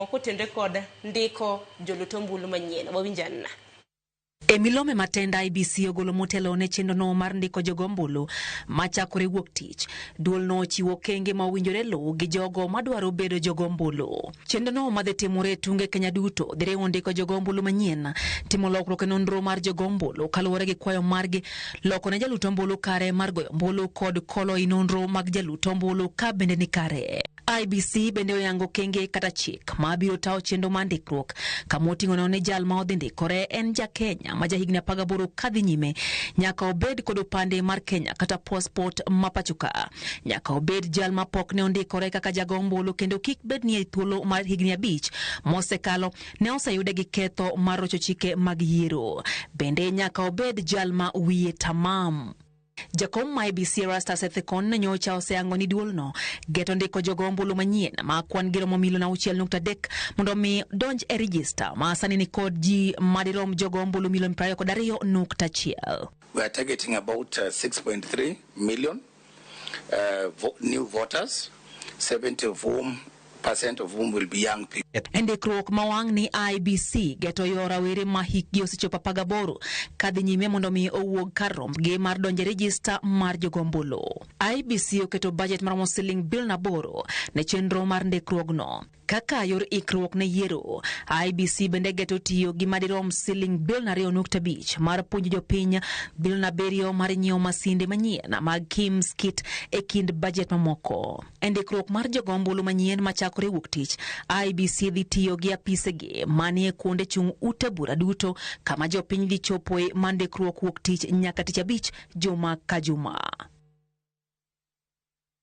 Kotenre kod ndiko jolut ombulu manyien. Wawinj anna. E milome matend IEBC ogolo motelo ne chenrono mar ndiko jogo ombulu machakore wuok tich, duol no ochiwo okenge ma owinjore luw gi jogo madwaro bedo jogo ombulu. Chenrono madhi timore e tunge Kenya duto dhi riwo ndiko jogo ombulu manyien, timo lokruok e nonro mar jogo ombulu kaluwore gi kwayo margi, loko ne jalut ombulu kare mar goyo ombulu kod kolo i nonro mag jalut ombulu ka bende ni kare. IEBC bende oyango okenge kata chik ma biro tayo chenro mar ndikruok kama oting'o ni jal ma odhi ndikore en ja Kenya ma jahigni 18 kadhi nyime, nyaka obed kod opande mar Kenya kata passport ma pacho ka, nyaka obed jal ma pok ne ondikore kaka jago ombulu kendo kik bed ni e thuolo mar higni 5 mosekalo ne oseyude gi ketho mar rocho chike mag yiero, bende nyaka obed jal ma wiye tamam. Jakom ma IEBC Erastus Ethekon nyocha oseyango ni duolno geto ndiko jogo ombulu manyien ma kwan gi romo milion 6.3 mondo mi donj e register ma sani ni kod ji madirom jogo ombulu milion 22.1. We are targeting about 6.3 million new voters, 70 of whom percent of whom will be young people. E ndikruok ma wang' ni IEBC geto yo rawere ma hikgi osechopo 18 kadhi nyime mondo mi owuog kar rombgi mar donjo e rejista mar jogo ombulu. IEBC oketo budget maromo siling bilion 8 ne chenro mar ndikruogno. Kaka yor ikruok ne yiero, IEBC bende geto tiyo gi madirom siling bilion 2.5 mar puonjo jopiny, bilion 7 mar nyiewo masinde manyien mag KIEMS kit e kind budget mamoko. E ndikruok mar jogo ombulu manyien machakore wuok tich, IEBC dhi tiyo gi apisegi manie kuonde chung' ute bura duto kama jopiny dhi chopoe mar ndikruok wuok tich nyaka tich abich juma ka juma.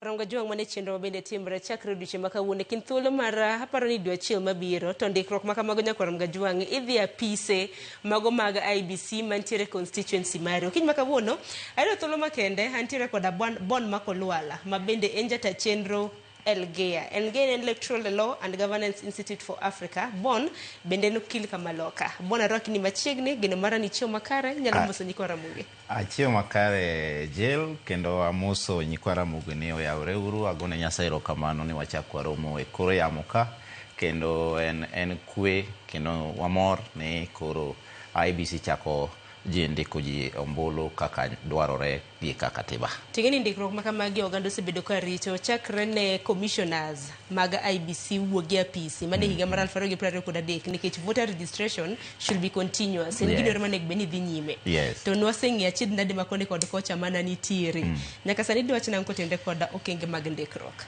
Rongo Jwang' mane chenro bende timre chakre odiochieng' ma kawuono e kind thuolo mar aparo ni dwe achiel mabiro to ndikruok ma kamago nyakwar Mgajwang' idhi apise mago mag IEBC mantiere constituency mari. Okinyi ma kawuono ayudo thuolo makende antiere koda Bon Makolwala ma bende en jata chenro ELGEA. ELGEA en Electoral Law and Governance Institute for Africa. Bon bende en okil kamaloka. Bon, arwaki ni machiegni, geno mara ni chiew makare, inyalo moso nyikwa Ramogi. Achiewo makare Jel, kendo amoso nyikwa Ramogi ni oyawre uru, agone Nyasaye erokamano ni wachak waromo e kor yamo ka kendo en kwe kendo wamor ni koro IEBC chako ji ndiko ji ombulu kaka dwarore gi kaka katiba. Ting'e ni ndikruok ma kamagi oganda osebedo ka rito chakre ne commissioners mag IEBC wuog e apisi mane higa mar 2023 nikech voter registration should be continuous en gidwaro manego bed ni dhi nyime. To nwaseng'iyo achiedh nade ma koni kod kocha mana nitiere. Nyaka sani dwach nang'o kotenre kod okenge mag ndikruok?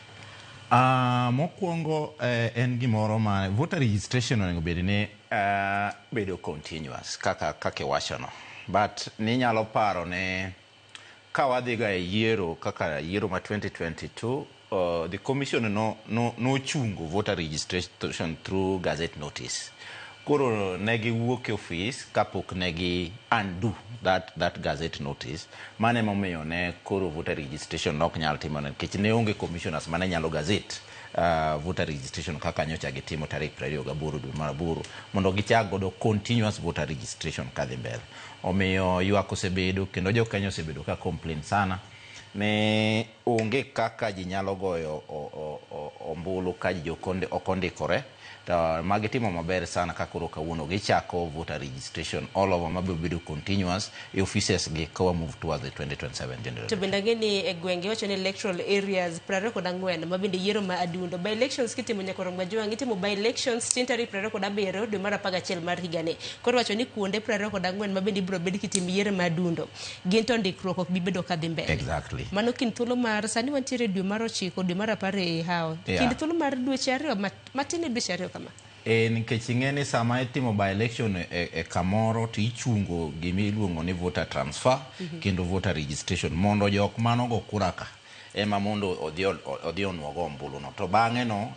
Mokwongo en gimoro ma voter registration onego bed ni bedo continuous kaka iwachono, but ninyalo paro ni ka wadhi ga e yiero kaka yiero ma 2022, the commission no nochungo voter registration through gazette notice. Koro ne giwuok e ofis kapok ne gi undo that gazette notice. Mano emomiyo ne koro voter registration nok nyal timore nikech ne onge commissioners mane nyalo gazette voter registration kaka nyocha gitimo tarik 28 dwe mar aboro mondo gichak godo continuous voter registration kadhi mbele. Omiyo ywak osebedo kendo jo Kenya osebedo ka complain sana ni onge kaka ji nyalo goyo ombulu ka ji ok ondikore. To magitimo maber sana ka koro kawuono gichako voter registration all over mabiro bedo continuous e offices gi ka wa move towards the 2027 general. To bende ang'e ni e gwenge iwacho ni electoral areas 24 ma bende yiero ma adundo by elections kitimo nyaka Majwang' itimo by elections chieng' tarik 27 dwe mar 11 mar higani. Koro iwacho ni kuonde 24 ma bende ibiro bed kitimo yiero ma adundo gin to ndikruok ok bi bedo kadhi mbele. Mano kind thuolo mar sani wantiere dwe mar 9 dwe mar 10 e hawo. Kind thuolo mar dweche 2 matin e dweche 2 kama. E, nikech ing'e ni sama itimo by election e kamoro to ichungo gima iluongo ni voter transfer kendo voter registration mondo jok manogo kura ka ema mondo odhi onuo go ombulu no. To bang'e no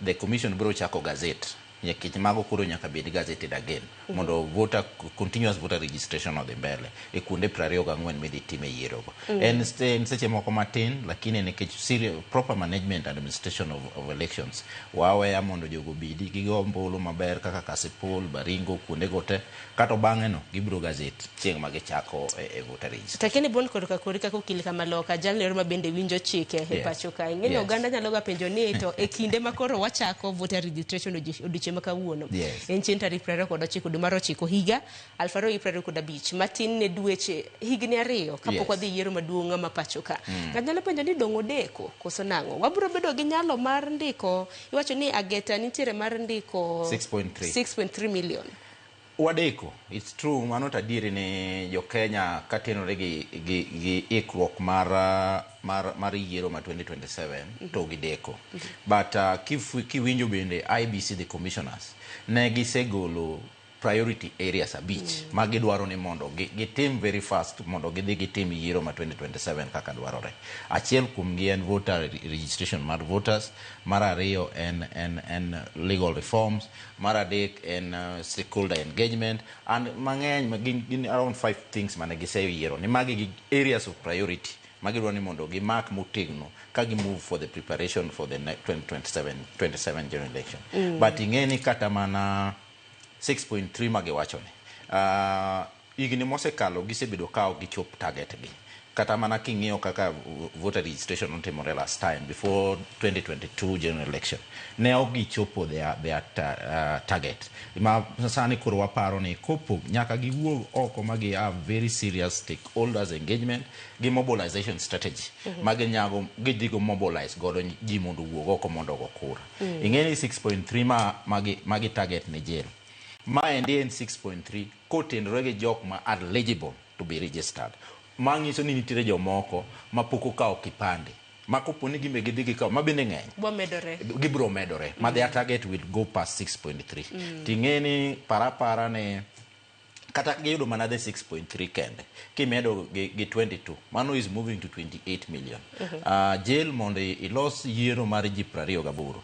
the commission biro chako gazette. Nikech mago koro nyaka bed gazetted again mondo voter continuous voter registration odhi mbele e kuonde 24 midhi time yierogo. En seche moko matin, lakini nikech serious, proper management and administration of elections, waweya mondo jogo obidi gigo ombulu maber kaka Kasipul, Baringo, kuondego te, kato bang'e no gibiro gazette chieng' ma gichako e voter registration. Takeni bon korka kori kaka okil kamaloka jalno ero ma bende winjo chike e pacho kae. Ing'eni oganda nyalo ga penjo ni to e kinde ma koro wachako voter registration odiochieng' ma kawuono. En chieng' tarik 29 dwe mar 9 higa 2025, matin ne dweche higni 2 kapok wadhi yiero maduong' ma pacho ka. Ng'ato nyalo penjo ni dong' odeko koso nang'o? Wabiro bedo gi nyalo mar ndiko, iwacho ni ageta nitiere mar ndiko 6.3. 6.3 million. Wadeko, it's true, mano to adieri ni jo Kenya katenore gi ikruok mar yiero ma 2027 to gideko. But kiwinjo bende IEBC, the commissioners, ne gisegolo priority areas 5 ma gidwaro ni mondo gitim very fast mondo gidhi gitim yiero ma 2027 kaka dwarore. Achiel kuomgi en voter registration mar voters, mar ariyo en legal reforms, mar adek en stakeholder engagement, and mang'eny ma gin around 5 things mane giseyiero ni magi gi areas of priority magidwaro ni mondo gimak motegno ka gi move for the preparation for the 2027 general election. But ing'e ni kata mana 6.3 magiwacho ni higni mosekalo gisebedo ka ok gichop target gi. Kata mana king'iyo kaka voter registration notimore last time before 2022 general election, ne ok gichopo their target. Ma sani koro waparo ni kopo nyaka giwuog oko ma gi have very serious stakeholders engagement gi mobilization strategy ma ginyago gidhigo mobilize godo ji mondo owuog oko mondo ogo kura. Ing'e ni 6.3 ma magi target ne jail. Maendi en 6.3 kotenore gi jok ma are eligible to be registered. Ma nyiso ni nitiere jomoko ma pok okawo kipande ma kopo ni gimbe gidhi gikawo ma bende ng'eny, Bwa medore. Gibiro medore ma their target will go past 6.3. Ting'e ni parapara ni kata giyudo mana the 6.3 kende kimedo gi 22, mano is moving to 28 million. Jail mondo ilos yiero mar ji 28,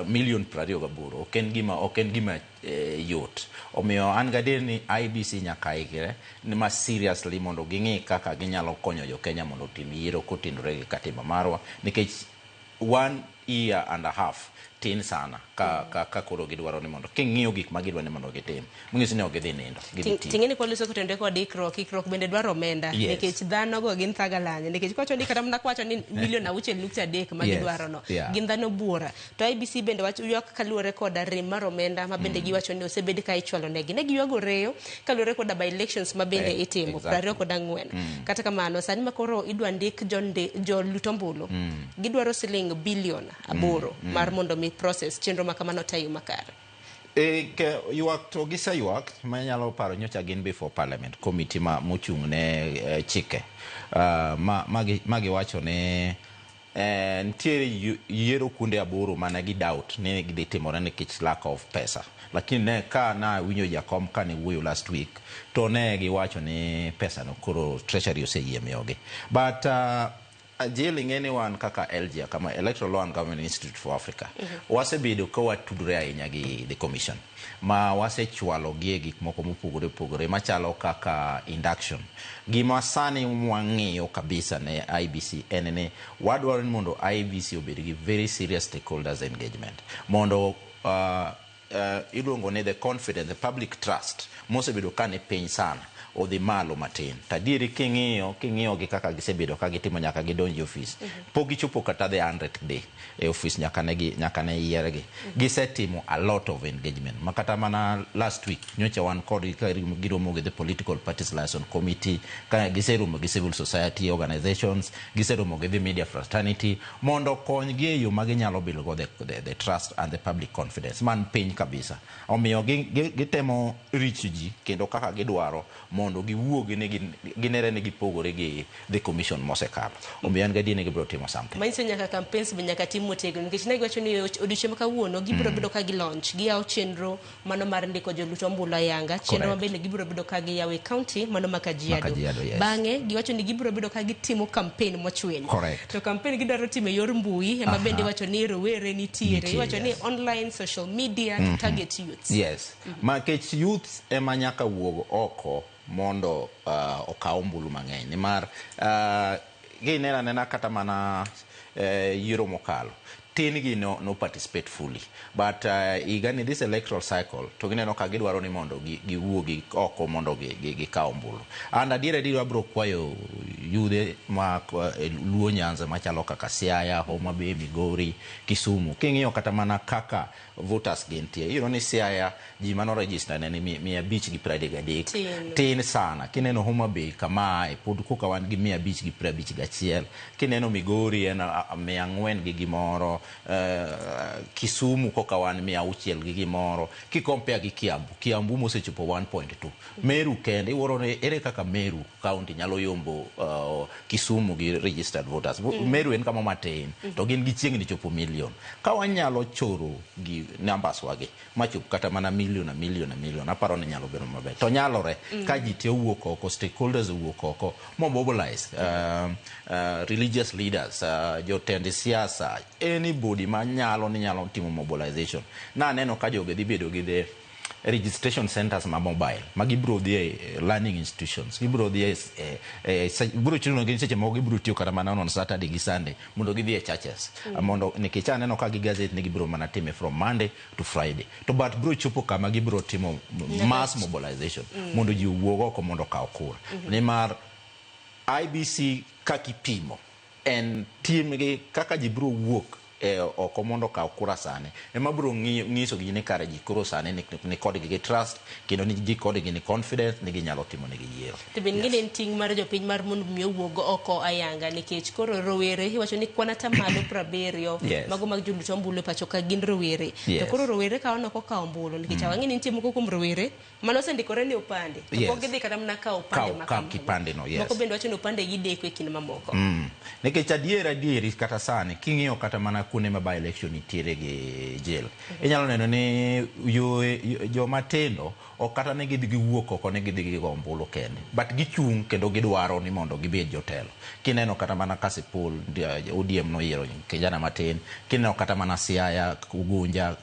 million 28 ok en gima yot. Omiyo an gadier ni IEBC nyaka ikre ni ma seriously mondo ging'i kaka ginyalo konyo jo Kenya mondo otim yiero kotenore gi katiba marwa, nikech one year and a half tin sana ka koro gidwaro ni mondo king'iyo gik ma gidwaro ni mondo gitim, manyiso ni ok gidhi nindo, gidhi tiyo. Ting'eni kwaloso kotenore kod ikruok, ikruok bende dwaro omenda nikech dhano go gin thagalany, nikech kwacho ni kata mana kwacho ni milion 6.3 ma gidwaro no gin dhano buora, to IEBC bende wach ywak kaluwore koda rem mar omenda ma bende giwacho ni osebed ka ichwalo negi, ne giywago reyo kaluwore koda by elections ma bende itimo 24. Kata kamano, sani ma koro idwa ndik jolut ombulu, gidwaro siling bilion 8 mar mondo mi process chenro ma kamano tayo makare. E, ke, ywak to giseywak manyalo paro nyocha gin before parliament committee ma mochung' ne chike ma giwacho ni nitiere yiero kuonde 8 mane gi doubt ni gidhi timore nikech lack of pesa, lakini ne ka nawinjo jakom kane wuoyo last week to ne giwacho ni pesa no koro treasury oseyie miyogi. But Jill, ing'e ni wan kaka ELGIA, kama Electoral Law and Government Institute for Africa, wasebedo ka watudore ahinya gi the commission ma wasechwalo gi e gik moko mopogore opogore machalo kaka induction. Gima sani wang'iyo kabisa ne IEBC en ni wadwaro ni mondo IEBC obed gi very serious stakeholders engagement mondo iluongo ni the confidence, the public trust mosebedo ka ni piny sana odhi malo matin. To adieri king'iyo gi kaka gisebedo ka gitimo nyaka gidonj e ofis, pok gichopo kata the 100th day e ofis nyaka ne yiergi. Gisetimo a lot of engagement ma kata mana last week nyocha wan kodgi ka giromo gi the political parties liaison committee, ka giseromo gi civil society organizations, giseromo gi the media fraternity mondo okonygi e yo ma ginyalo build go the trust and the public confidence man piny kabisa. Omiyo gitemo reach ji kendo kaka gidwaro mondo Mondo giwuogi ni ginere ni gipogore gi the commission mosekalo. Omiyo an gadier ni gibiro timo something. Manyiso nyaka campaigns be nyaka tim motegno, nikech ne giwacho ni odiochieng' ma kawuono gibiro bedo ka gilaunch, giyawo chenro mano mar ndiko jolut ombulu ayanga, chenro ma bende gibiro bedo ka giyawo e county mano ma Kajiado. Kajiado, yes. Bang'e giwacho ni gibiro bedo ka gitimo campaign mochwiny. Correct. To campaign gidwaro timo e yor mbui ema bende iwacho ni rowere nitiere. Nitie, Iwacho ni yes. online social media to target youths. Yes. Makech youth ema nyaka wuog oko mondo okaw ombulu mang'eny. Nimar kineno anena kata mana yiero mokalo, tin gi no participate fully. But higani, this electoral cycle, to gineno ka gidwaro ni mondo giwuogi oko mondo gikaw ombulu. And adier adier abiro kwayo yudhe ma Luo Nyanza machalo kaka Siaya, Homa Bay, Migori, Kisumu. King'iyo kata mana kaka voters gintie, iyudo ni Siaya ji mano register ne ni 533. Tin. Tin sana. Kineno Homa Bay kama ae, pod koka wan gi 551. Kineno Migori en 400 gi gimoro. Kisumu koka wan 600 gi gimoro. Kikompare gi Kiambu, Kiambu mosechopo 1.2. Meru kende, iwuoro ni ere kaka Meru county nyalo yombo Kisumu gi registered voters. Meru en kama matin, to gin gichiegni chopo million. Ka wanyalo choro gi numbers wagi, machop kata mana million a million a million, aparo ni nyalo bedo maber. To nyalore, ka ji te owuok oko, stakeholders owuok oko, mo mobilize religious leaders, jotend siasa, anybody manyalo ni nyalo timo mobilization. Naneno ka jogi dhi bedo gi the registration centers ma mobile ma gibiro dhi e learning institutions, gibiro dhi e biro chuno gi seche moko gibiro tiyo kata mana on Saturday gi Sunday mondo gidhi e churches, mondo nikech aneno ka gi gazette ni gibiro mana time from Monday to Friday, to but biro chopo kama gibiro timo mass mobilization mondo ji owuog oko mondo okaw kura, nimar IEBC kaka ipimo en timgi kaka ji biro wuok e oko mondo okaw kura sani ema biro ng'iso gi ni kare ji koro sani ni kodgi gi trust kendo ni ji kodgi ni confidence ni ginyalo timo negi yiero. To bende ng'e ni en ting' mar jopiny mar mondo mi owuog oko ayanga, nikech koro rowere iwacho ni kwan atamalo 70 mago mag jolut ombulu e pacho ka gin rowere. To koro rowere ka waneno kokawo ombulu, nikech wang'e ni nitie moko kuom rowere mane osendikore ni opande to pok gidhi kata mana kawo opande ma Kaw kamago. Kipande no, yes. Moko bende wacho ni opande gideko e kind mamoko. Nikech adier adieri kata sani king'iyo kata mana kuonde ma by election nitiere gi jail, inyalo neno ni joma tindo ok kata ni gidhi giwuok oko ni gidhi gigo ombulu kende, but gichung' kendo gidwaro ni mondo gibed jotelo. Kineno kata mana Kasipul, ODM noyiero kijana matin. Kineno kata mana Siaya, Ugunja,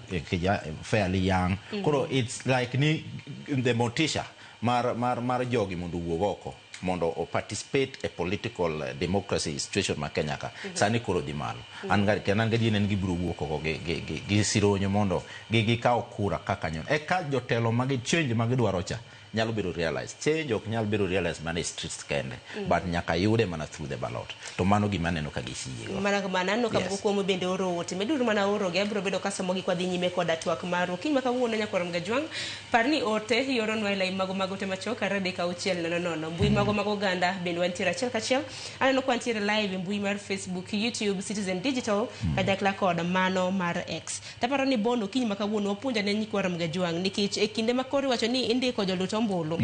fairly young. Koro it's like ni the motisha mar jogi mondo owuog oko mondo o participate e political democracy situation ma Kenya ka sani koro dhi malo. An gadier ni gibiro wuok oko gi sironyo mondo gikaw kura kaka nyon eka jotelo magi change ma gidwaro cha nyalo bedo realized. Change ok nyal bedo realized mana e streets kende, but nyaka yude mana through the ballot. To mano gima aneno ka gisiego. Mana kamano, aneno ka moko kuomu bende oro ote. Meduru mana orogi, abiro bedo kasomogi kwa dhi nyime koda twak marwa. Kiny ma kawuono, nyakwar Mgajwang', par ni ote ioronwa e lai mago mag ote machuok 23600. Mbui mago mag oganda bende wantiere achiel kachiel. Aneno ka wantiere live e mbui mar Facebook, YouTube, Citizen Digital, kanyakla kod mano mar X. Taparo ni bono kiny ma kawuono wapuonjo ne nyikwar Mgajwang', nikech e kinde ma koro iwacho ni indiko jolut ombulu,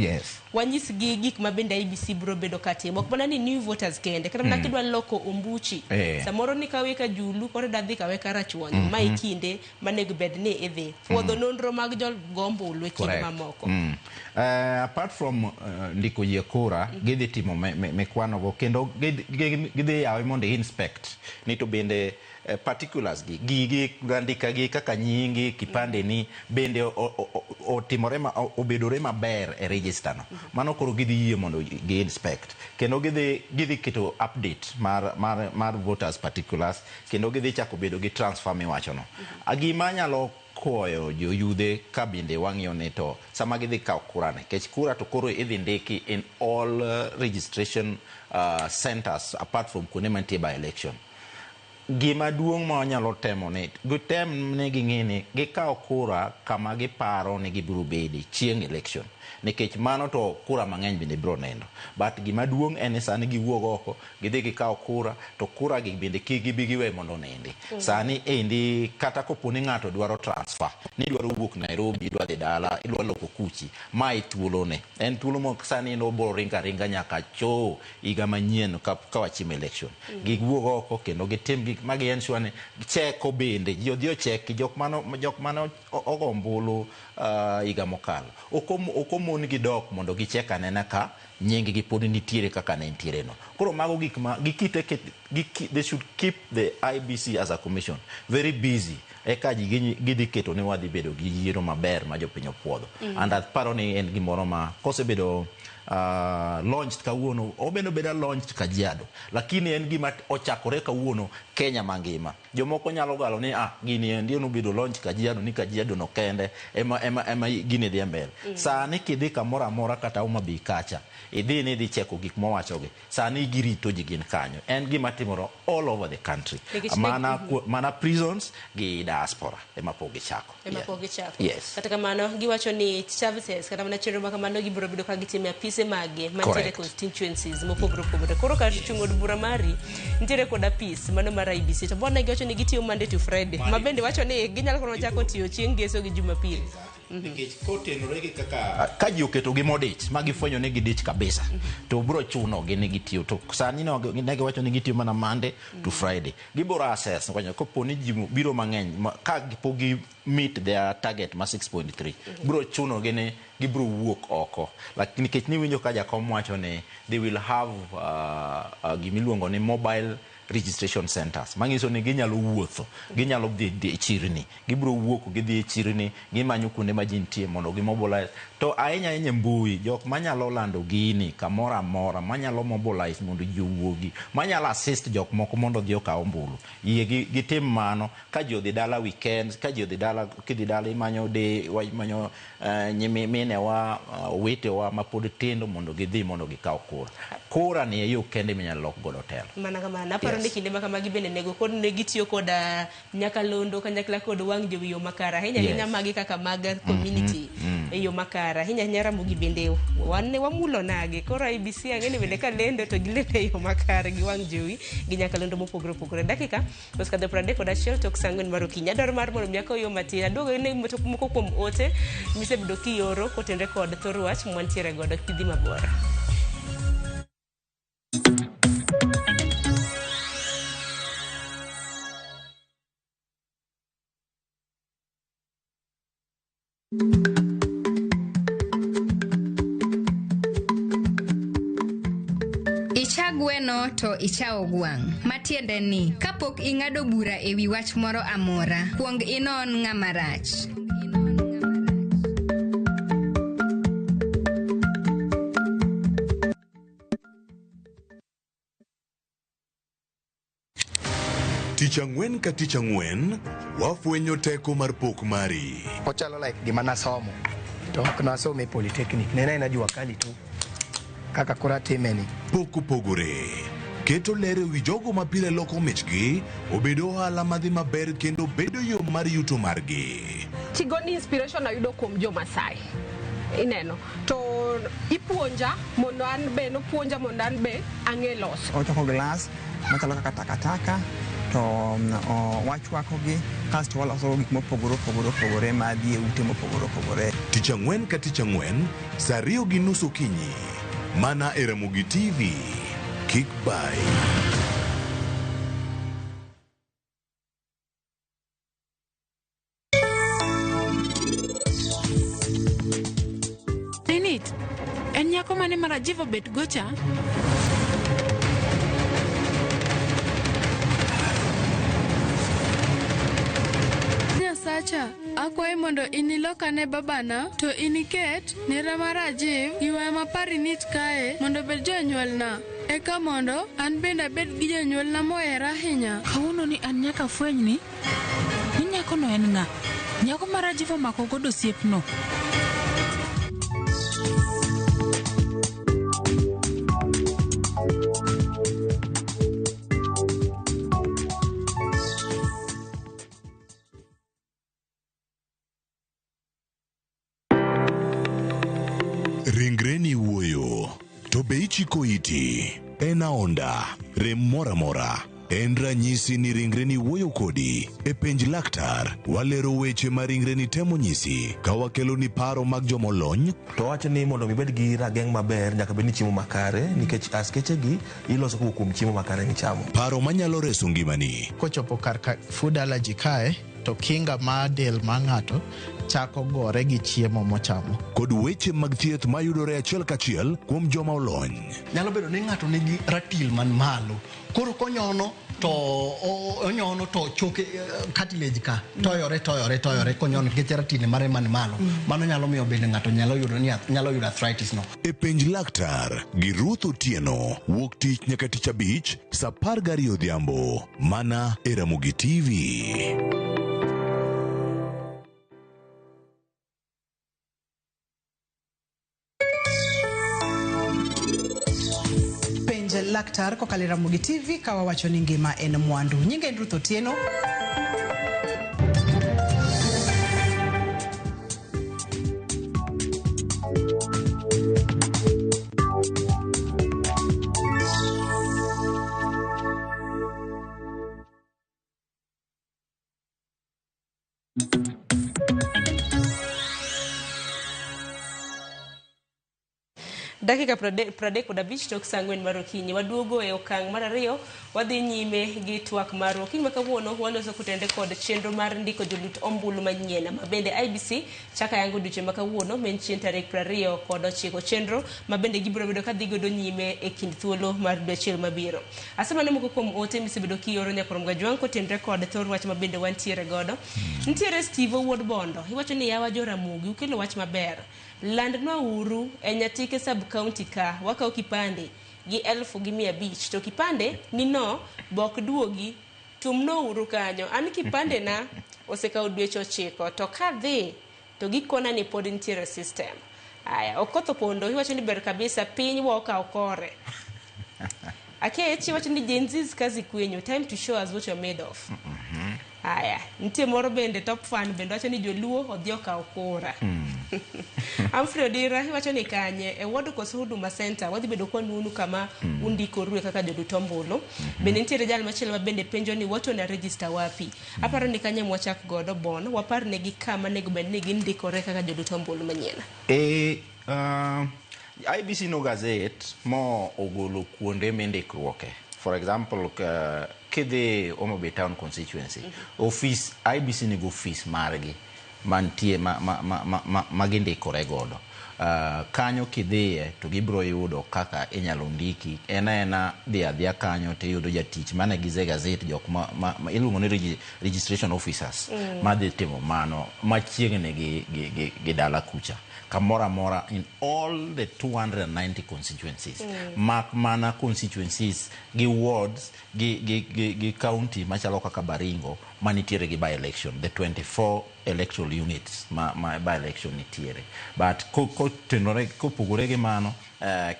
wanyisgi gik ma bende IEBC biro bedo ka timo. Ok mana ni new voters kende, kata mana kidwa loko ombuchi. Samoro ni kawe ka Julu, koro idwa dhi kawe Karachuonyo. Ma e kinde manego bed ni idhi. Puodho nonro mag jogo ombulu e kinde mamoko. Apart from ndiko yie kura, gidhi timo mikwanogo kendo gidhi yawe mondo inspect ni to bende particulars gi gigi andika gi kaka nyingi, kipande ni bende otimore ma, obedore maber e register no. Mano koro gidhi yie mondo gi inspect kendo gidhi keto update mar voters particulars kendo gidhi chako bedo gi transfer miwacho no. Gima anyalo kwayo joyudhe ka bende wang'iyo ni to sama gidhi kawo kura ni, nikech kura to koro idhi ndiki in all registration centers apart from kuonde mantie by election. Gima duong' ma wanyalo temo ni gitem ni ging'e ni gikaw kura kama giparo ni gibiro bede chieng' election, nikech mano to kura mang'eny bende biro neno. But gima duong' en ni sani giwuog oko, gidhi gikaw kura, to kura gi bende kik gibi giwe mondo onindi. Sani endi kata kopo ni ng'ato dwaro transfer, ni idwaro wuok Nairobi, idwa dhi dala, idwa loko kuchi, ma e thuolone. En thuolo ma sani en obiro ringo aringa nyaka choo higa manyien ka wachimo election. Giwuog oko kendo gitim gik ma gi ensure ni cheko bende ji odhi ocheki jok mane ogo ombulu higa mokalo. Ok omon gi dok mondo gichek anena ka nying gi pod nitiere kaka ne nitiere no. Koro mago gik ma gikite they should keep the IEBC as a commission very busy. Eka ji gidhi keto ni wadhi bedo gi yiero maber ma jopiny opuodho. And aparo ni en gimoro ma kosebedo launched kawuono, obedo beda launched Kajiado, lakini en gima ochakore kawuono Kenya mangima. Jomoko nyalo galo ni gini endi nobedo launch Kajiado, ni Kajiado no kende ema gini dhi mbele. Sani kidhi kamoro amora kata Homa Bay kacha, idhi ni idhi cheko gik mowachogi, sani girito ji gin kanyo. En gima timore all over the country. Mana prisons gi diaspora ema pok gichako. Ema pok gichako. Yes. Kata kamano giwacho ni services kata mana chenro makamano gibiro bedo ka gitimo e apise mage mantiere constituencies mopogore opogore. Koro kar chung' od bura mari nitiere kod apis mano mar IEBC, to bona giwacho ni gitiyo Monday to Friday, ma bende wacho ni ginyalo koro chako tiyo chieng' Ngeso gi Jumapil. Nikech kotenore gi kaka ka ji oketo gi modich ma gifwenyo ni gidich kabisa, to biro chuno gi ni gitiyo. To sani ne giwacho ni gitiyo mana Monday to Friday. Gibiro assess kopo ni ji biro mang'eny ka pok gi meet their target ma 6.3, biro chuno gi ni gibiro wuok oko. Lakini nikech niwinjo ka jakom wacho ni they will have gimiluongo ni mobile registration centers, manyiso ni ginyalo wuotho, ginyalo dhi e chirni, gibiro wuok gidhi e chirni, gimanyo kuonde ma ji nitie mondo gimobilize. To ahinya ahinya mbui, jok manyalo lando gini kamoro amora, manyalo mobilize mondo ji owuogi, manyalo assist jok moko mondo odhi okaw ombulu, yie gitim mano. Ka ji odhi dala weekends, ka ji odhi dala, kidhi dala imanyo de imanyo nyiminewa, owetewa mapod tindo mondo gidhi mondo gikaw kura. Kura ni e yo kende minyalo lok godo telo. Mana kamano. Aparo ni kinde makamagi bende nego kod ne gitiyo kod nyakalondo kanyakla kod wang' jowi yo makare. Ahinya ahinya magi kaka mag community e yo makare. Ahinya ahinya Ramogi bende wan ne wamulo nage. Koro IEBC ang'e ni bende ka lendo to gilendo e yo makare gi wang' jowi gi nyakalondo mopogore opogore. Dakika osekadho 31 tok saa 4 mar okinyi. Adwaro mar mondo mi akaw yo matin. Aduogo ne moko kuom ote misebedo kioro kotenore kod thor wach mwantiere godo kidhi mabor. Icha gweno to ichawo gwang'. Matiende ni, kapok ing'ado bura e wi wach moro amora, kuong inon ng'ama rach. Tich ang'wen ka tich ang'wen, wafwenyo teko mar pok mari. Ochalo like gima nasomo, to ok nasomo e polytechnic, ne en jua kali tu kaka koro atime ni. Pok opogore. Keto ler e wi jogo ma pile loko michgi, obedo ohala madhi maber kendo bedo yo mar yuto margi. Tigoni inspiration ayudo kuom jo Masai. Ineno. To ipuonja mondo an be, nopuonja mondo an be ang'e loso. Ochoko glass machalo kaka takataka, to wachwakogi kasto waloso gik mopogore opogore opogore madhi e ute mopogore opogore. Tich ang'wen ka tich ang'wen, saa 2:30 okinyi, mana e Ramogi TV. Kik bai. Ninit, en nyako mane ma Rajiv obet gocha? Nyasacha, akwayi mondo inilokane babana to iniket nera mar Rajiv gi waya ma Parinit kae mondo obed jonyuolna. Eka mondo an bende abed gi jonyuolna mohera ahinya. Kawuono ni an nyaka fweny ni nyakono en ng'a? Nyako ma Rajiv omako godo osiepno. Ringreni wuoyo, to be ichiko iti? En aonda, rem moro amora. En ranyisi ni ringreni wuoyo kodi. E penj laktar, walero weche ma ringreni temo nyisi ka wakeloni paro mag jomolony. To wacho ni mondo mi ibed gi rageng' maber nyaka bed ni chiemo makare nikech askeche gi iloso kowuok kuom chiemo makare michamo. Paro manyalo reso ngimani. Kochopo kar ka food allergy kae to kinga mar del mar ng'ato chako gore gi chiemo mochamo. Kod weche mag thieth mayudore achiel kachiel kuom joma olony. Nyalo bedo ni ng'ato nigi ratil man malo, koro konyono to onyono to choke cartilage ka toyore toyore toyore konyono nikech ratil mare man malo. Mano nyalo miyo bende ng'ato nyalo yudo ni nyalo yudo arthritis no. E penj laktar gi Ruth Otieno wuok tich nyaka tich abich saa 12 odhiambo mana e Ramogi TV. Penj laktar kokalo e Ramogi TV ka wawacho ni ngima en mwandu. Nyinga en Ruth Otieno. Dakika 35 tok saa 4 mar okinyi. Waduogo e okang' mar ariyo, wadhi nyime gi twak marwa. Okinyi ma kawuono waloso kotende kod chenro mar ndiko jolut ombulu manyien ma bende IEBC chako yango odiochieng' ma kawuono ma en chieng' tarik 29. Chenro ma bende gibiro bedo ka dhi godo nyime e kind thuolo mar dwe achiel mabiro. Asemane moko kuom ote misebedo kioro nyakorom Gajwang' kotenre kod thor wach ma bende wantiere godo. Nitiere Steve Owuod Bondo, iwacho ni yawa Joramogi ukelo wach maber. Landnwa uru e Nyatike sub county ka wakawo kipande gi 1500 to kipande ni no bok duogi tumno uru kanyo. An kipande na osekawo dweche 9 to kadhi to gikona ni pod nitiere system. Aya, Okoth Opondo iwacho ni ber kabisa piny wa okawo kore. Akech iwacho ni Gen Z's kazi kwenyu, time to show us what you're made of. Aya, nitie moro bende top fan bende wacho ni joluo odhi okawo kura. Humphrey Odira iwacho ni kanye e ward koso Huduma Center wadhi bedo kwa nunu kama undikorue kaka jolut ombulu. Bende nitiere jal machielo ma bende penjo ni watu na register wapi. Aparo ni kanye mwachak godo bon wapar negi kama nego bed ni gindikore kaka jolut ombulu manyien. IEBC no gazette mo ogolo kuonde mindikruoke. For example, kidhi Homa Bay Town constituency, office IEBC nigo office margi mantie ma gindikore godo. Kanyo kidhiye to gibiro yudo kaka inyalo ndiki. En aena dhi adhiya kanyo tiyudo jatich mane gize gazette jok ma iluongo ni registration officers madhi timo mano machiegni gi dala kucha. Kamoro amora in all the 290 constituencies. Mak mana constituencies gi wards gi county machalo kaka Baringo manitiere gi by-election, the 24 electoral units ma by-election nitiere. But kopogore gi mano,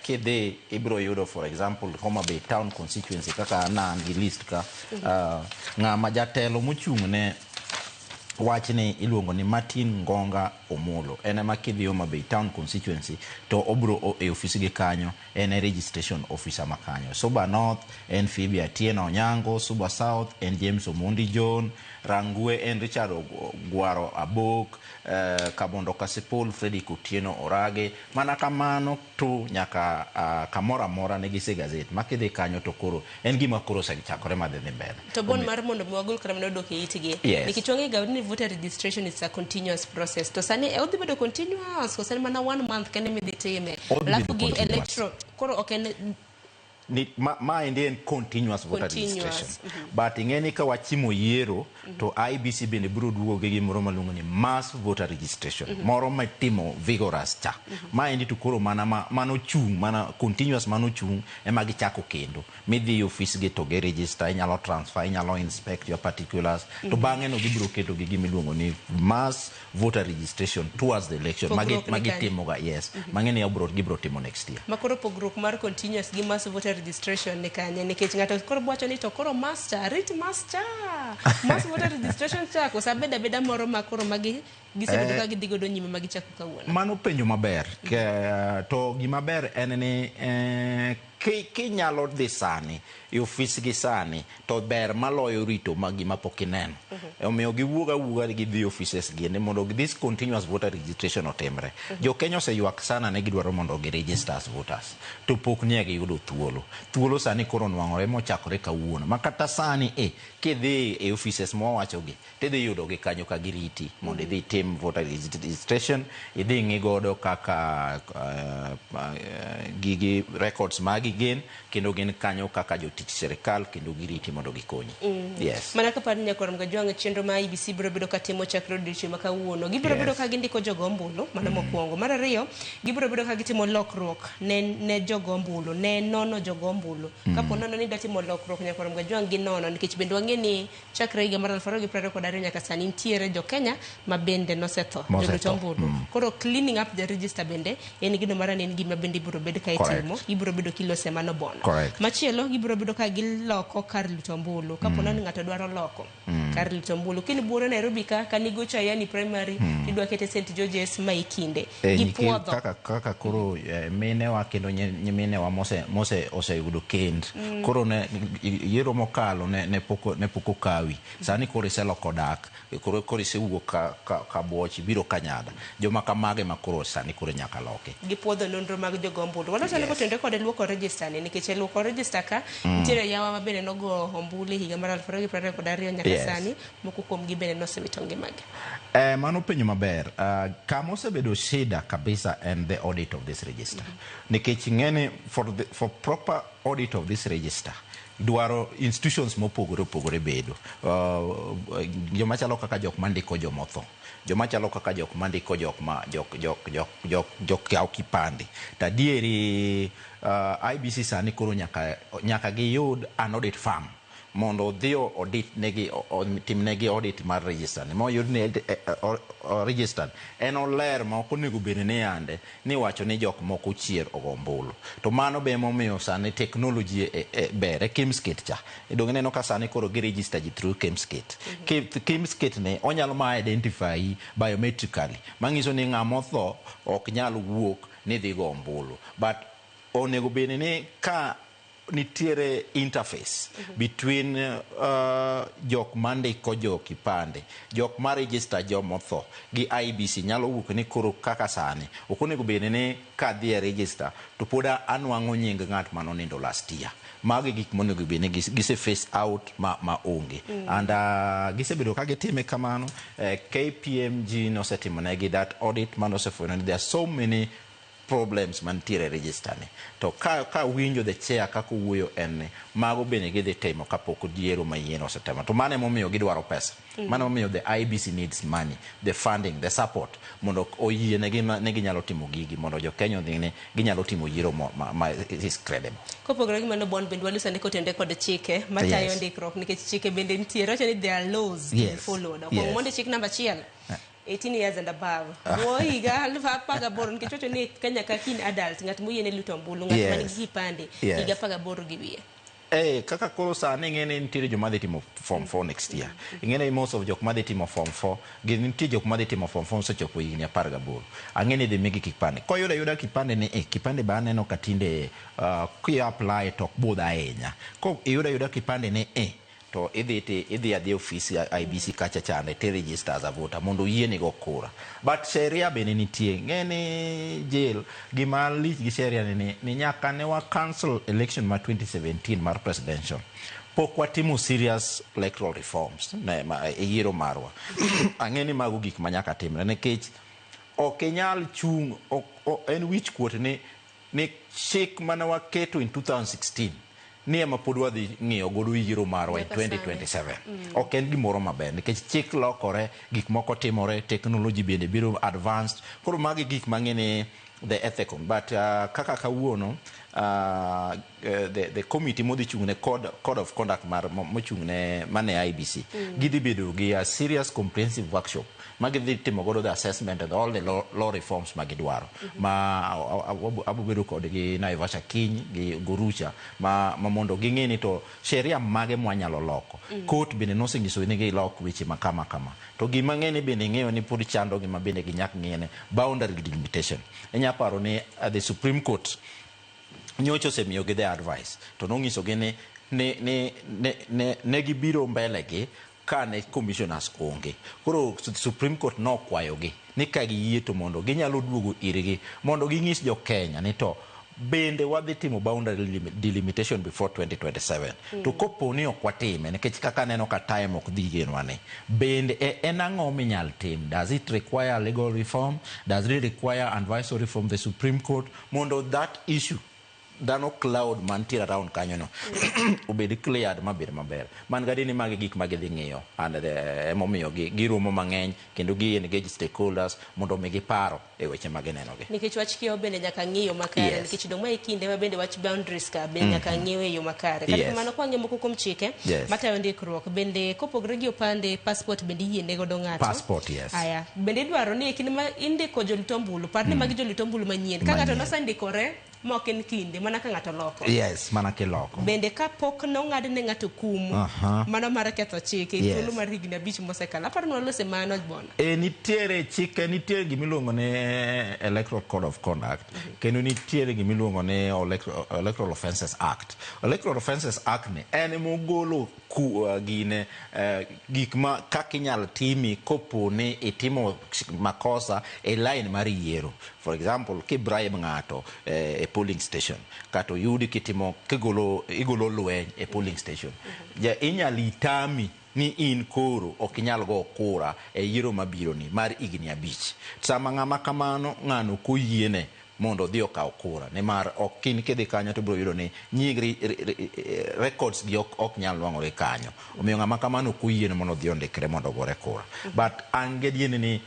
kidhi ibiro yudo for example Homa Bay Town constituency kaka an an gi list ka, ng'ama jatelo mochung' ne wachni iluongo ni Martin Ngonga Omolo. En ema kidhi Homa Bay Town constituency to obiro e ofis gi kanyo, en e registration officer ma kanyo. Suba North en Phoebe Atieno Onyango, Suba South en James Omondi John, Rangwe en Richard Gwaro Abok, Kabondo Kasipul, Fredrick Otieno Orage. Mana kamano to nyaka kamoro amora ne gise gazette ma kidhi kanyo to koro en gima koro osechakore madhi dhi mbele. To bon mar mondo mi wagol kata mana odok e itgi. Nikech wang'e ga ni voter registration is a continuous process. To sani odhi bedo continuous koso en mana 1 month kende midhi time. Alafu gi electoral koro ok en ni ma endi en continuous voter registration. But ing'e ni ka wachimo yiero to IEBC bende biro duogo gi gimoro maluongo ni mass voter registration. Moro matimo vigorous cha. Ma endi to koro mana mano chung' mana continuous mano chung' ema gichako kendo. Midhi e office gi to gi register, inyalo transfer, inyalo inspect your particulars. To bang'e no gibiro keto gi gima iluongo ni mass voter registration towards the election. Magi timoga, yes. Mang'e ni gibiro timo next year. Makoro pogruok mar continuous gi mass voter voter registration ni kanye nikech ng'ato koro wacho ni to koro master rit master mass voter registration cha koso abeda abeda moro ma koro magi gisebedo ka gidhi godo nyime ma gichako kawuono. Mano penjo maber. To gima ber en ni kinyalo dhi sani e ofis gi sani to ber maloyo rito ma gima pok ineno. Omiyo giwuog awuoga gidhi offices gi ni mondo this continuous voter registration otimre. Jo Kenya oseywak sana ni gidwaro mondo gi register as voters to pok nie giyudo thuolo. Thuolo sani koro onwang'ore mochakore kawuono. Ma kata sani kidhi e offices mwawachogi tidhi yudo gi kanyo ka giriti mondo idhi itim voter registration, idhi ng'i godo kaka gigi records magi gin kendo gin kanyo kaka jotich sirikal kendo giriti mondo gikonyi. Yes. Mana kapar ni nyakwar Mgajwang' chenro ma IEBC biro bedo katimo chakre odiochieng' ma kawuono. Gibiro bedo ka gindiko jogo ombulu, mano mokwongo. Mar ariyo, gibiro bedo ka gitimo lokruok ne jogo ombulu, ne nono jogo ombulu. Kapo nono ni idwa timo lokruok nyakwar Mgajwang' ginono nikech bende wang'e ni chakre higa mar 2022 nyaka sani nitiere jo Kenya ma bende nosetho, jolut ombulu. Koro cleaning up the register bende en gino mar en gima bende ibiro bed ka itimo, ibiro bedo kilose mano bono. Machielo gibiro bedo ka giloko kar luto ombulu. Kapo ni ng'ato dwaro loko kar luto ombulu. Kini buoro Nairobi ka kanigocho Ayani Primary tidwa kete St George's ma ikinde. Gipuodho. Kaka koro minewa kendo nyiminewa mose oseyudo kend. Koro ne yiero mokalo ne pok okawi. Sani koro iseloko dak, koro isewuok ka buoch biro Kanyada. Joma kamage ma koro sani koro nyaka loki. Gipuodho nonro mag jogo ombulu. Waloso ni kotenore kod luoko register ni nikech luoko register ka nitiere yawa ma bende nogo ombulu higa mar 2022 nyaka sani moko kuom gi bende nosewito ngimagi. Mano penjo maber. Kama osebedo shida kabisa en the audit of this register. Nikech ng'eni for proper audit of this register dwaro institutions mopogore opogore bedo. Joma chalo kaka jok mandiko jomotho, joma chalo kaka jok mandiko jok ma jok kawo kipande. To adieri IEBC sani koro nyaka giyud an audit firm mondo odhi audit negi timnegi audit mar register ni moyud ni register en oler ma ok onego bed ni yande ni wacho ni jok moko chier ogo ombulu. To mano be emomiyo sani technology ber e KIEMS kit cha. Donge ineno ka sani koro gi register ji through KIEMS kit. KIEMS kit ni onyalo ma identify biometrically manyiso ni ng'ama otho ok nyal wuok ni dhi go ombulu. But onego bed ni ka nitiere interface between jok mandiko jo kipande, jok ma register jomotho gi IEBC nyalo wuok ni koro kaka sani ok onego bed ni kadhi e register to pod anwang'o nying ng'at manonindo last year. Magi gik monego bed ni gise phase out ma onge. And gisebedo ka gitime kamano. KPMG nosetimo negi that audit manosefwenyo ni there are so many problems mantiere e register ni. To ka winjo the chair kaka owuoyo en ni mago bende gidhi timo kapok yiero manyien osetimo. To mano emomiyo gidwaro pesa. Mano emomiyo the IEBC needs money, the funding, the support mondo oyie negi ne ginyalo timo gigi mondo jo Kenya odhi ni ginyalo timo yiero ma is credible. Kopogore gi mano Bon bende waluso ni kotenore kod chike matayo ndikruok nikech chike bende nitiere wacho ni there are laws to be followed. Okuong mondo chik namba 1 18 years and above. Bwo higa 18 nikech wacho ni Kenya ka kin adult ng'at moyiene luto ombulu ng'at man gi kipande higa 18 gi wiye. Kaka koro sani ing'e ni nitiere joma dhi timo form 4 next year. Ing'e ni most of jok madhi timo form 4 gin nitie jok madhi timo form 4 osechopo higni 18. Ang'e ni idhi migi kipande. Koyudo ayuda kipande ni kipande be aneno ka tinde ki apply to ok budh ahinya. Ko iyudo ayuda kipande ni to idhi adhi ofis IEBC kacha chande ti register as a voter mondo oyieni go kura. But sheria bende nitie. Ng'e ni jail gima lich gi sheria ni nyaka ne wa cancel election ma 2017 mar presidential. Pok watimo serious electoral reforms ne e yiero marwa. Ang'e ni mago gik ma nyaka timre nikech ok inyal chung' en wich kuot ni chik mane waketo in 2016 ni ema pod wadhi ng'iyo godo yiero marwa in 2027. Ok en gimoro maber nikech chik lokore, gik moko timore, technology bende biro advanced. Koro magi gik mang'e ni the ethical. But kaka kawuono the committee modhi chung' ne code of conduct mar mochung' ne mane IEBC gidhi bedo gi a serious comprehensive workshop ma gidhi timo godo the assessment and all the law reforms ma gidwaro. Ma abo bedo kodgi Naivasha kiny gi Gorucha ma mondo ging'e ni to sheria mage mwanyalo loko. Court bende nosenyiso ni gilok weche ma kama kama. To gima ng'e ni bende ing'eyo ni pod chando gi ma bende ginyak ng'ene boundary delimitation. Inya paro ni the Supreme Court nyocha osemiyogi the advice to nong'isogi ni ne gibiro mbele gi kane commissioners onge. Koro Supreme Court nokwayogi ni ka giyie to mondo ginyalo duogo irgi mondo ging'is jo Kenya ni to bende wadhi timo boundary delimitation before 2027. To kopo ni ok watime, nikech kaka aneno ka time ok dhi genwa ni, bende en ang'o minyal tim? Does it require legal reform? Does it require advisory from the Supreme Court? Mondo that issue dhano cloud mantiere around kanyo no obed cleared mabed maber. Man gadi ni magi gik ma gidhi ng'iyo and emomiyo giromo mang'eny kendo gi engage stakeholders mondo mi giparo e weche ma gineno gi. Nikech wach kiewo bende nyaka ng'iyo makare. Nikech dong' ma e kinde ma bende wach boundaries ka bende nyaka ng'iyo e yo makare. Kata kamano kwang'iyo moko kuom chike matayo ndikruok bende kopogore gi opande, passport bende iyiene godo ng'ato. Passport, yes. Aya, bende idwaro ni e kinde ma indiko jolit ombulu, par ni magi jolit ombulu manyien. Ka ng'ato nosendikore ma ok en kinde, mana ka ng'ato loko. Yes, mana kiloko. Bende kapok nong'ad ne ng'ato kum, mano mar ketho chike, e thuolo mar higni 5 mosekalo. Aparo ni walose mano bona. E nitiere chike, nitiere gimiluongo ni Electoral Code of Conduct, kendo nitiere gimiluongo ni Electoral Offences Act. Electoral Offences Act ni en mogolo gine gik ma kaka inyalo timi kopo ni itimo makosa e line mar yiero. For example, kibribe ng'ato e polling station, kata oyudi kitimo kigolo igolo lweny e polling station, ja inyalo itami ni in koro ok inyal go kura e yiero mabiro ni mar higni 5. Sama ng'ama kamano ng'ano koyiene mondo odhi okaw kura, nimar ok in kidhi kanyo to ibiro yudo ni nying records gi ok nyal nwang'ore kanyo. Omiyo ng'ama kamano ok oyiene mondo odhi ondikre mondo ogore kura. But an gadier ni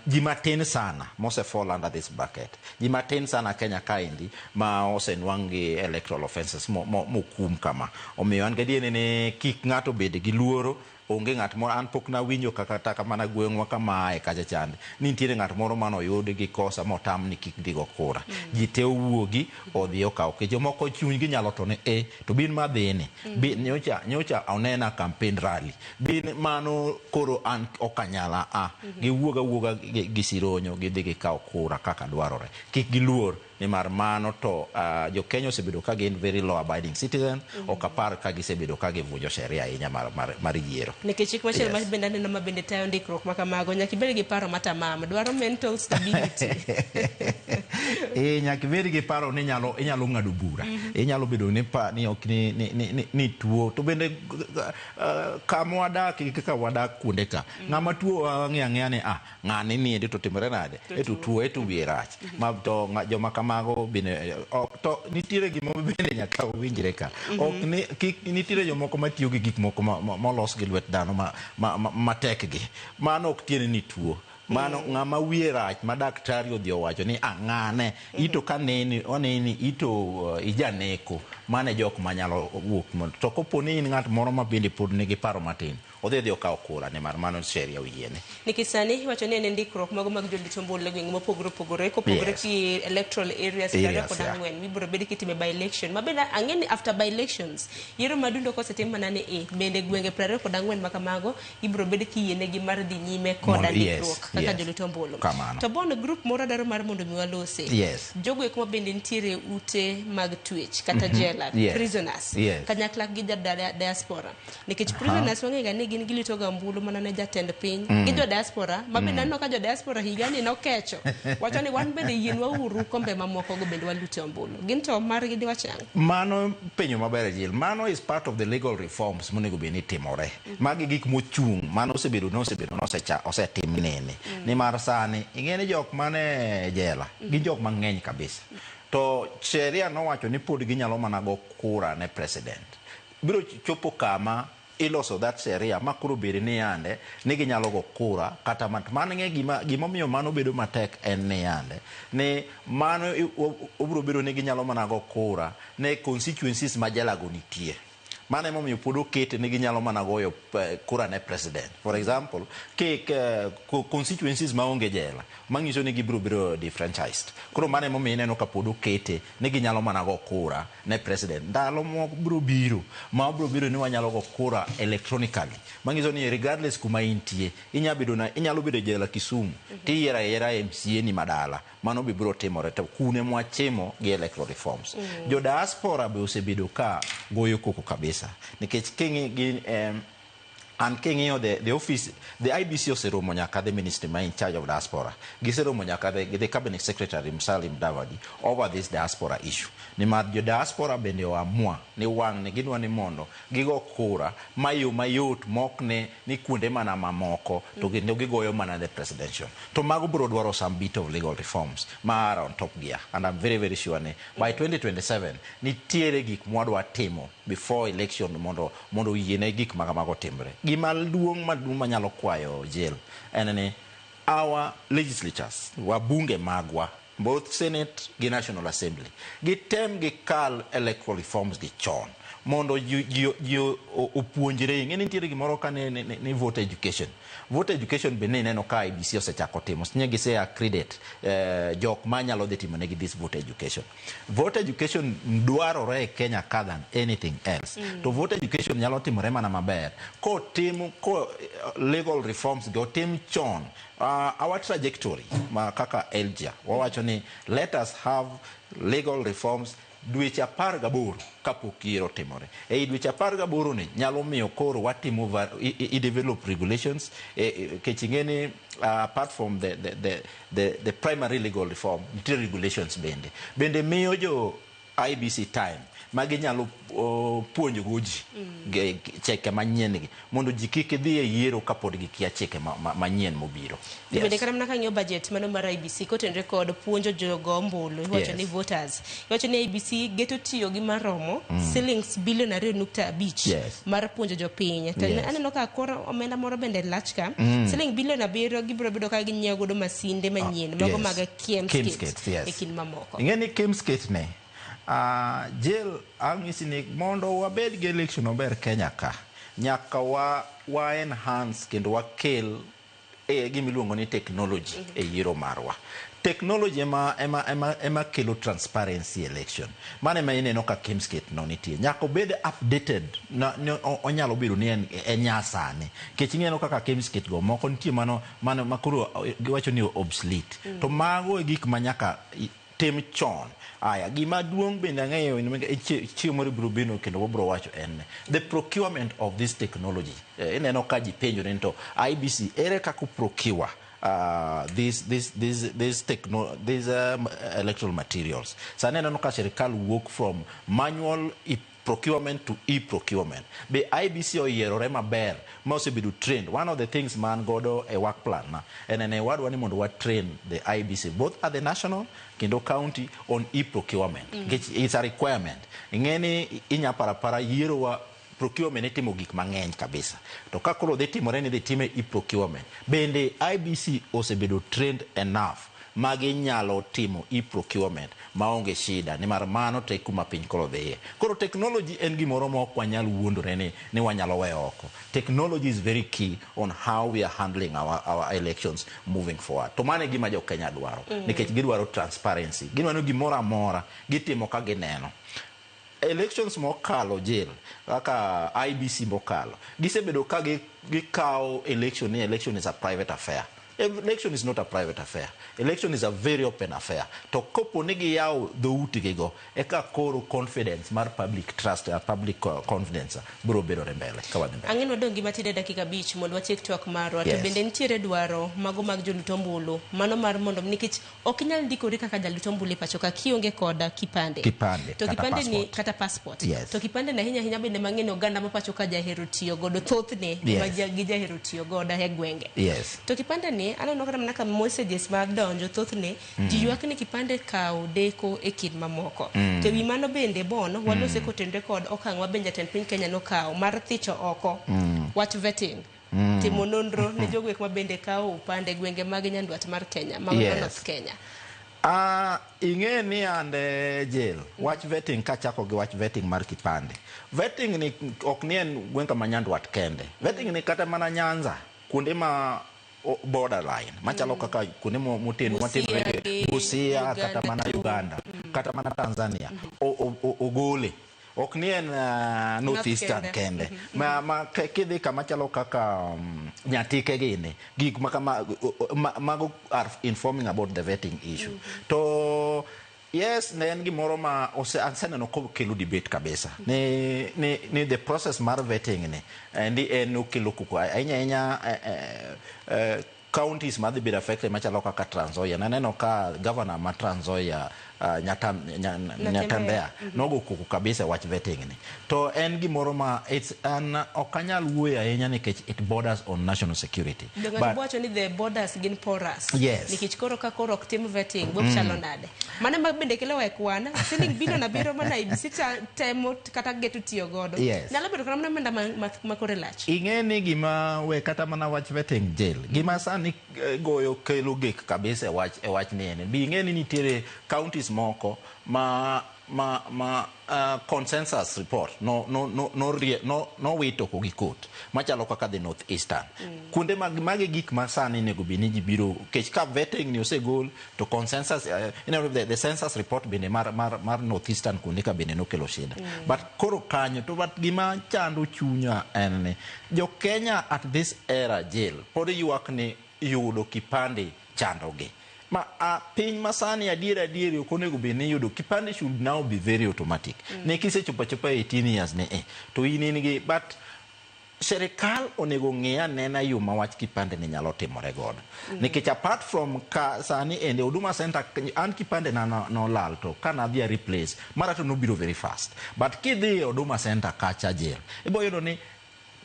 ji matin sana mose fall under this bracket. Ji matin sana Kenya kaendi ma osenwang' gi electoral offences mokum kama. Omiyo an gadier ni kik ng'ato bed gi luoro. Onge ng'at moro, an pok nawinjo kata mana gweng'wa kama ae kacha chande ni nitiere ng'at moro manoyud gi kosa motam ni kik dhi go kura. Ji te owuogi odhi okaw ke jomoko chunygi nyalo to ni to bin madhini bin nyocha onena campaign rally bin mano koro an ok anyala a giwuog awuoga gi sironyo gidhi gikaw kura kaka dwarore. Kik giluor nimar mano to jo Kenya osebedo ka gin very law abiding citizen, ok apar ka gisebedo ka givunjo sheria ahinya mar yiero. Nikech chik machielo ma bende aneno ma bende tayo ndikruok ma kamago, nyaka ibed gi paro matamam, dwaro mental stability. Nyaka ibed gi paro ni inyalo ng'ado bura. Inyalo bedo ni pa, ni ok ni, ni, ni, ni, ni tuo. To bende kama wadak gi kaka wadak kuonde ka, ng'ama tuo wang'eyo ang'eya ni ng'ani niendi to timore nade? To E to tuo, e to wiye rach. Ma to joma kamago bende ok, to nitiere gima bende nyaka winjre ka. Ok ni, kik, nitiere jomoko matiyo gi gik moko molos gi lwet dhano matek gi. Mano ok tiende ni tuo. Mano ng'ama wiye rach ma daktari odhi owacho ni ng'ane ito ka neni oneni ito ijaneko, mano e jok manyalo wuok mondo. To kopo ni in ng'at moro ma bende pod nigi paro matin, odhi okaw kura nimar mano sheria oyiene. Nikech sani iwacho ni en ndikruok mago mag jolit ombulu e gwenge mopogore opogore, kopogore gi electoral areas piero ariyo kod ang'wen, mibiro bed kitime by election. Ma bende ang'e ni after by elections, yiero madundo kosetim mana ni bende gwenge 24 ma kamago ibiro bed kiyienegi mar dhi nyime koda ndikruok kaka jolit ombulu. Kamano. To bon group moro dwaro mar mondo mi walose. Jogo eko ma bende nitiere ute mag twech kata jela, prisoners, kanyakla gi ja diaspora. Nikech prisoners wang'eyo ga ni gin gilito ga ombulu mana ne jatend piny gi jo diaspora, ma bende aneno ka jo diaspora higa ni nokecho. Wacho ni wan bende yienwa uru kombe mamoko go bende walute ombulu. Gin to margi diwach ang'o? Mano penjo maber Jill. Mano is part of the legal reforms monego bed ni timore. Magi gik mochung', mano osebedo nosebedo nosecha osetim nene. Nimar sani ing'e ni jok mane jela gin jok mang'eny kabisa. To sheria nowacho ni pod ginyalo mana go kura ne president. Biro chopo kama iloso that sheria ma koro bed ni yande ni ginyalo go kura kata mano ng'e gimomiyo mano bedo matek en ni yande ni mano obiro bedo ni ginyalo mana go kura ne constituencies ma jela go nitie. Mano emomiyo pod okete ni ginyalo mana goyo kura ne president. For example, ki constituencies maonge jela, manyiso ni gibiro bedo disfranchised. Koro mano emomiyo ineno ka pod okete ni ginyalo mana go kura ne president. Ndalo moko biro biro ma biro bedo ni wanyalo go kura electronically. Manyiso ni regardless kuma intie, inyalo bedo e jela Kisumu, tiyiero ayiera MCA ni madala. Mano be biro timore to kune mwachimo gi electoral reforms. Jo diaspora be osebedo ka goyo koko kabisa. Nikech king'i gi an king'iyo the office, the IEBC oseromo nyaka the ministry ma in charge of diaspora. Giseromo nyaka the cabinet secretary Musalia Mudavadi over this diaspora issue. Nimar jo diaspora bende oamua ni wang' ni gidwa ni mondo gigo kura mayo mayot mok ne ni kuonde mana mamoko to kendo gigoyo mana the presidential. To mago biro dwaro some bit of legal reforms ma are on top gear, and I'm very very sure ni by 2027 nitiere gik mwadwa timo before election mondo oyiene gik ma kamago timre. Gima duong' maduong' manyalo kwayo jail en ni our legislatures, wabunge magwa, both Senate gi National Assembly, gitem gikal electoral reforms gi chon mondo ji opuonjre. Ing'e ni nitiere gimoro ka ni voter education. Voter education bende ineno ka IEBC osechako timo. Ne gise accredit jok manyalo dhi timo negi this voter education. Voter education dwarore e Kenya ka than anything else. To voter education nyalo timore mana maber kotim ko legal reforms gi otim chon. Our trajectory ma kaka ELGIA wawacho ni let us have legal reforms dweche 18 kapok yiero otimore. Ei dweche 18 ni nyalo miyo koro watimo i develop regulations kech ing'e ni apart from the primary legal reform, nitie regulations bende. Bende miyo jo IEBC time ma ginyalo puonjo go ji chike manyien gi mondo ji kik dhi e yiero kapod gikia chike manyien mobiro. To bende kata mana kang'iyo budget mano mar IEBC kotenore kod puonjo jogo ombulu, iwacho ni voters, iwacho ni IEBC geto tiyo gi maromo shillings bilion 2.5 mar puonjo jopiny. To aneno ka koro omenda moro bende lach ka, siling bilion 7 gibiro bedo ka ginyiewo godo masinde manyien mago mag KIEMS KIEMS kit kits, yes. e kind mamoko. Ing'e ni KIEMS kit ne jail ang'isi ni mondo wabed gi election maber Kenya ka nyaka wa enhance kendo wakel gima iluongo ni technology e yiero marwa. Technology ema kelo transparency election. Mano ema ineno ka KIEMS kit no nitie. Nyaka obed updated. Onyalo bedo ni en nyasani. Nikech ineno kaka KIEMS kit go moko nitie mano ma koro giwacho ni obsolete. To mago e gik ma nyaka tim chon. Aya, gima duong' bende ang'eyo chieng' moro ibiro biro kendo wabiro wacho en the procurement of this technology. Ineno ka ji penjore ni to IEBC ere kaka procure these electoral materials. Sani aneno ka sirikal wuok from manual procurement to e-procurement. Be IEBC oyierore maber ma osebedo trained. One of the things man godo e work plan na en ne wadwa ni mondo wa train the IEBC both at the national kendo county on e-procurement. Nikech it's a requirement. Ing'e ni inya parapara yiero wa procurement itimo gik mang'eny kabisa. To ka koro dhi timore ni dhi time e-procurement. Bende IEBC osebedo trained enough ma ginyalo timo e-procurement maonge shida nimar mano te kuma piny koro dhiye. Koro technology en gimoro ma ok wanyal wuondore ni wanyalo weyo oko. Technology is very key on how we are handling our elections moving forward. To mano e gima jo Kenya dwaro. Nikech gidwaro transparency. Gidwaro gimoro amora gitimo ka gineno. Elections mokalo jail kaka IEBC mokalo gisebedo ka gikawo election ni election is a private affair. Election is not a private affair. Election is a very open affair. To kopo ni giyawo dhoutgi go, eka koro confidence mar public trust, public confidence biro bedore mbele ka wadhi mbele. Ang'e ni wadong' gi matin e dakika 5 mondo watiek twak marwa. To bende nitiere dwaro mago mag jolut ombulu, mano mar mondo nikech ok inyal ndikori kaka jalut ombulu e pacho ka kionge kod kipande. Kipande, to kata kipande ni passport. Kata passport. Yes. To kipande na ahinya ahinya bende mang'eny oganda ma pacho ka jahero tiyo godo thothne ma gijahero tiyo godo e gwenge. Yes. To kipande ni aneno kata mana ka messages mag donjo thothne ji ywak ni kipande kawo deko e kind mamoko. To ewi mano bende bon walose kotenore kod okang' ma bende jatend piny Kenya nokawo mar thicho oko wach vetting. Timo nonro ne jogo ek ma bende kawo upande gwenge mag nyandwat mar Kenya, mago North Kenya. Ing'e ni ande jail wach vetting, kachako gi wach vetting mar kipande, vetting ni ok ni en gweng' kama Nyandwat kende. Vetting ni kata mana Nyanza, kuonde ma borderline machalo kaka kuonde moteno Busia gi Busia, Uganda kata mana tu. Uganda, kata mana Tanzania ogole. Ok ni en North Eastern kende. Kende. Ma kidhi kama chalo kaka Nyatike gini, gik ma kama mago are informing about the vetting issue. To yes, ne en gimoro ma aseneno kokelo debate kabisa ni the process mar vetting ni endi en okelo koko ahinya ahinya counties madhi bedo affected machalo kaka Trans Nzoia. Naneno ka governor ma Trans Nzoia, Nyatembea, nogo koko kabisa e wach vetting ni. To en gimoro ma it's an ok anyal wuoyo ahinya nikech it borders on national security. Ng'ato wacho ni the borders gin porous. Yes. Nikech koro ka koro ok tim vetting, bok chalo nade? Mano ma bende kelo e kwan, siling bilion 7 mana IEBC temo kata geto tiyo godo. Nyalo bedo kata mana omenda ma kore lach. Ing'e ni gima we kata mana wach vetting jail, gima sani goyo kelo gek kabisa e wach ni en bi ing'e ni nitiere counties moko ma consensus report no wito oko gi court machalo kaka the North Eastern. Kuonde mag magi gik ma sani onego bed ni ji biro kech ka vetting ni osegol to consensus, the census report bende mar North Eastern kuonde ka bende nokelo shida. But koro kanyo to, but gima chando chunya en ni jo Kenya at this era jail pod ywak ni yudo kipande chandogi. Ma piny masani adier adier ok onego bed ni yudo kipande should now be very automatic. Ne kisechopo achopa 18 years ne to in gi, but sirikal onego ng'i anena yo ma wach kipande ni nyalo timore godo. Nikech apart from ka sani ende Huduma Center, an kipande na nolal to kanadhi a replace mara to nobiro very fast. But kidhi e Huduma Center kacha jail, ibo yudo ni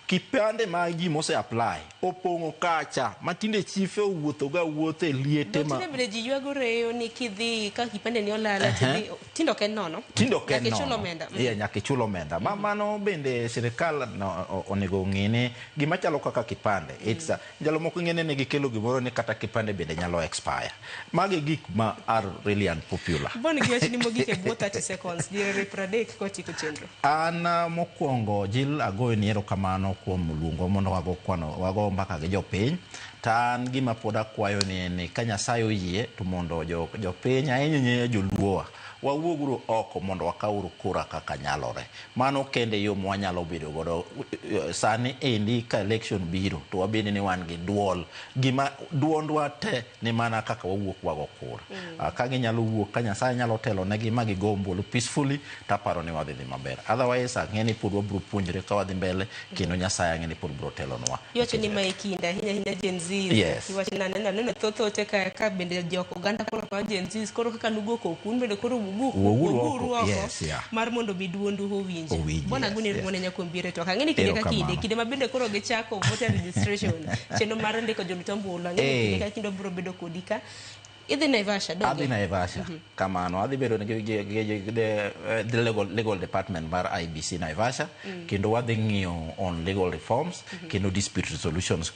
kipande ma ji mose apply opong'o kacha ma tinde chife owuotho ga wuotho e liete ma Tinde bende ji ywago reyo ni kidhi ka kipande ni olal, tidhi tinde ok en nono. Tinde ok en Nyaka ichul nono. omenda. Yeah, nyaka ichul omenda. Ma mano bende sirikal no, onego ong'i ni gima chalo kaka kipande, it's ndalo moko ing'e ni gikelo gimoro ni kata kipande bende nyalo expire. Magi gik ma are really unpopular. Bon gi wachni mogik e bwo 30 seconds, diere 30 kotieko chenro. An mokwongo Jill, agoyo ni erokamano kuom luongo mondo wago kwano wago mbaka gi jopiny. To an gima pod akwayo ni en ni ka Nyasaye oyie to mondo jopiny ahinya ahinya joluowa wawuoguru oko mondo wakawuru kura kaka nyalore. Mano kende yo mwanyalo bedo godo sani endi ka election biro to wabed ni wan gi duol, gima duondwa te ni mana kaka wawuok wago kura. Ka ginyalo wuok, ka Nyasaye nyalo telo negi ma gigo ombulu peacefully, taparo ni wadhi dhi maber. Otherwise ang'e ni pod wabiro puonjre ka wadhi mbele kendo Nyasaye ang'e ni pod biro telonwa. Iwacho ni mae kinde ahinya ahinya Gen Z. Yes. Iwacho ni aneno thoth ote ka bende jok oganda koro kawo Gen Z koro kaka nugo koko un bende koro Wuoguru wuoguru oko. oko mar mondo mi duondu owinji. Owinji, Bwana yes, agoni erokamano nyakuom biro e twak. Ang'e ni kinde ka kinde, kinde ma bende koro gichako voter registration, chenro mar ndiko jolut ombulu, ang'e ni kinde ka kinde obiro bedo kodi ka. Idhi Naivasha, donge? Adhi Naivasha. Kamano adhi bedo gi the legal department mar IEBC Naivasha. Kendo wadhi ng'iyo on legal reforms kendo dispute resolutions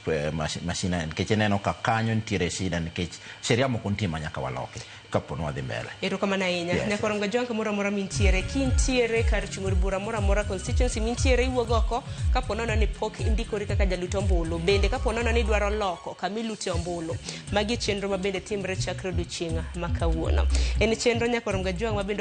mashina, nikech ineno ka kanyo nitiere shida nikech sheria moko nitie ma nyaka waloki kapo ni wadhi mbele. Erokamano ahinya. Yes. Nyakwar Mgajwang' kamoro amora mintiere, kintiere kar chung' od bura moro amora, constituency mintiere, iwuog oko kapo nono ni pok indikori kaka jalut ombulu, bende kapo nono ni idwaro loko kama ilute ombulu. Magi e chenro ma bende timre chakre odiochieng' ma kawuono. En chenro Nyakwar Mgajwang' ma bende